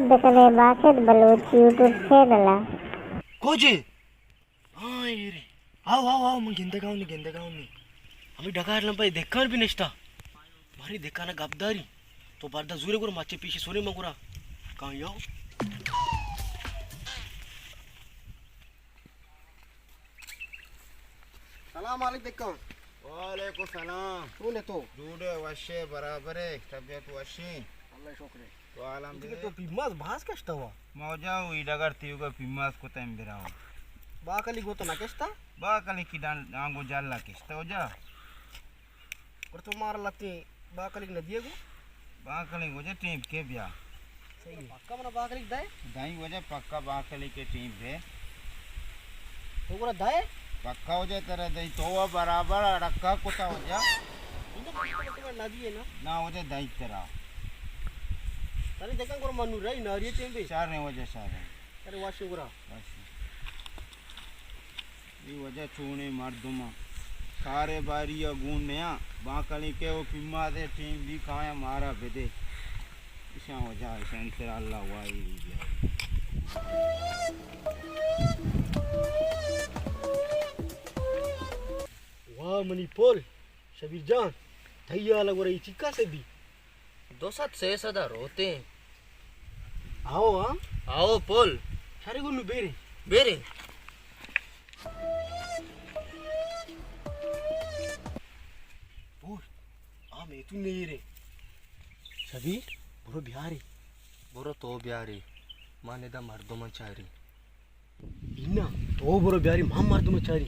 بکنے باشد Baloch YouTube channel ءَ۔ کوجے؟ ہاں، اے رے۔ آؤ، آؤ، آؤ، من گندگاؤں نی، گندگاؤں نی۔ ہمیں ڈگار لمبا دکان بھی نشتا۔ باری دکان گپ داری۔ تو بردا زورے گورا مچے پیشے سونے من گورا۔ کہاں یاؤ؟ سلام علیک دکان۔ وعلیکم سلام۔ چون ئے تو؟ جوڑ ئے، وش ئے، برابر ئے، طبیعت وش ئے؟ اللہ شکر ئے۔ تو عالم دے۔ تو پیماز باز کشتا ہوا۔ موجا ہوئی ڈگر تیوگا پیماز کو تم براؤ۔ باکلی گو تو نہ کشتا؟ باکلی کی ڈان-، ڈانگو جالا کشتا ہو جا۔ اور تو مارا لتے باکلیک نہ دیے گو؟ باکلیک وجہ ٹیم کے بیا۔ صحیح ہے۔ پکا منا باکلیک دے؟ دائیں وجہ پکا باکلیک کے ٹیم دے۔ تو گورا دے؟ پکا وجہ ترا دائیں تو برابر اڑکا کتا وجہ۔ انده پکا تو نہ دیے نا؟ نا وجہ دائیں ترا۔ ترے دیکھا گورا منو رہی ناری ٹیم بے۔ شار نے وجہ شار ہے۔ ترے واشو گورا۔ واشو۔ اے وجہ چونیں مردماں کارے باری ءَ گون نیاں، بانکلیں کہ او پیمازے ٹیم بی کایاں مارا بدے۔ اشاں وجہ اشاں انشاءاللہ وائی بیا۔ واہ منی پل، شبیر جان، تئی حال ءَ گورا اے چکا سے بی؟ دو سد سے سد ءَ روتیں۔ آؤ، ہاں؟ آؤ، پل۔ شرے گنو بیرے۔ بیرے۔ پل، آ میتون نیرے۔ شبیر، برو بیارے۔ برو تو بیارے۔ ما ندا مردمان چاری۔ انا، تو برو بیاری، ما مردم چاری۔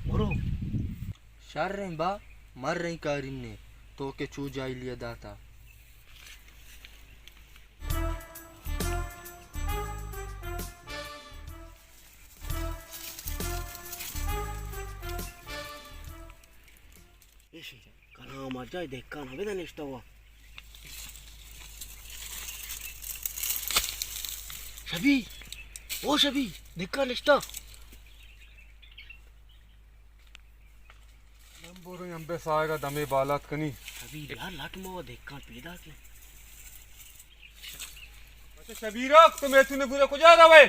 برو۔ شریں با، مریں کارین نے، تو کہ چو جاہلی ءَ داتا۔ ایشی کلام ءَ جاہ دہکان ءَ بدا نشتہ ہوا۔ شبی، او شبی، دہکان نشتہ۔ من برو امبے ساہگ ءَ دمے بالات کنی۔ شبی، یار لٹ مو دہکان پیدا کی۔ اچھا شبیرک، تو میتون گورا کجا روے؟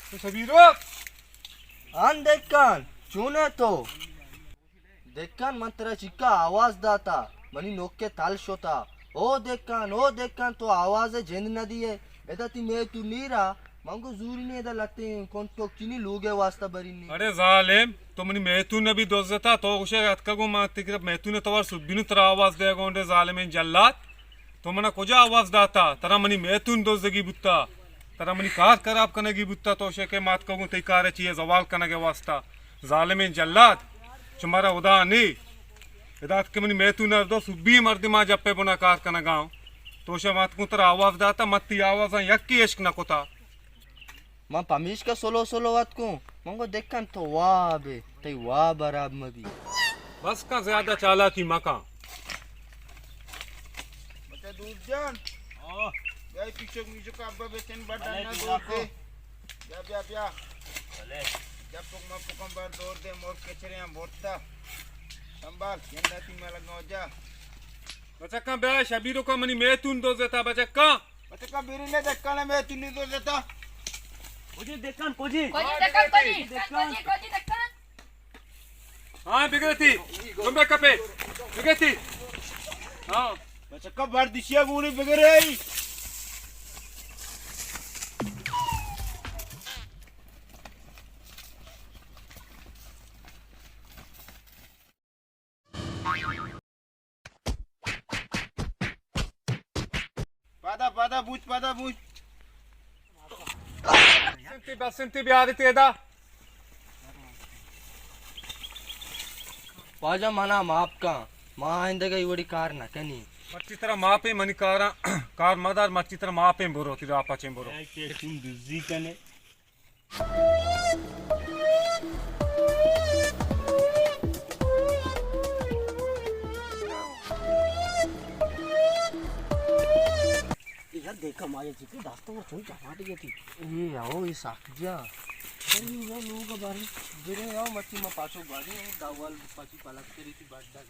تو شبیرک؟ آن دہکان، چون ئے تو؟ دہکان، من ترا چکا آواز داتا، منی نوکے تل شتا۔ او دہکان، او دہکان، تو آواز جند نہ دیئے۔ ادا تی میتون نیرا، من گو زوری نے ادا لتیں کنٹوک چینی لوگے واسطہ برینی۔ اڑے ظالم، تو منی میتون نبی دزتا، تو گوشے اتکا گو ما تکر میتون توار سبینو ترا آواز دے گونڈے ظالمیں جلات۔ تو منا کجا آواز داتا؟ ترا منی میتون دزگی بوتا، ترا منی کار خراب کنگی بوتا، تو شے کہ ماتکا گوں تئی کار چیئے زوال کنگے واسطہ۔ ظالمیں جلاد، چہ مارا ہدا نے۔ ادا اتکے منی میتون اردو سبی مردماں جپے بنا کار کنگا۔ تو شے ماتکوں ترا آواز داتا، متی آوازاں یکی اشک نہ کتا۔ من پمیشکا سلو سلو اتکوں۔ من گو دکن تو واب ئے، تئی واب حراب مبی۔ بس کن، زیادہ چالاکی مکن۔ بچہ دود جان۔ ہاں۔ بیا پیچھک میچک ابا بچن بڑا بلے، نہ تو دور دے۔ بیا، بیا، بیا۔ بلے۔ جب پک ما پکم بار دور دے، مور کچرے ہم بورتا۔ سنبھال، گندا تی ملنگا ہو جا۔ بچکاں بیا، شبیرو کا منی میتون دو زیتا بچکاں۔ بچکاں بیری نے دکانے میتون دو زیتا۔ کجی دکان کجی؟ کجی دکان کجی؟ دکان کجی؟ کجی دکان؟ ہاں، بگرتی۔ گمبے کپے۔ بگرتی۔ ہاں۔ بچکا بردشیا گونی بگرے۔ پادا، پادا، بوچ، پادا، بوچ۔ بسنتی، بسنتی، بیاری تیدا۔ واجہ منا معاف کن، ما آئندگہ ای وڑی کار نہ کنی۔ مرچی ترا معافیں منی کاراں، کار مدار، مرچی ترا معافیں برو، تی راپا چیں برو۔ اے کہ چون دزی کنے۔ یار دیکھا مایا جی کی داستان چون چپاٹ گئی تھی۔ اے آؤ، اے ساک جا۔ ارے یہ لوگ بارے۔ برے آؤ، مچی ما پاسو گاڑی، داوال پاسی پلک کری تھی بڑا۔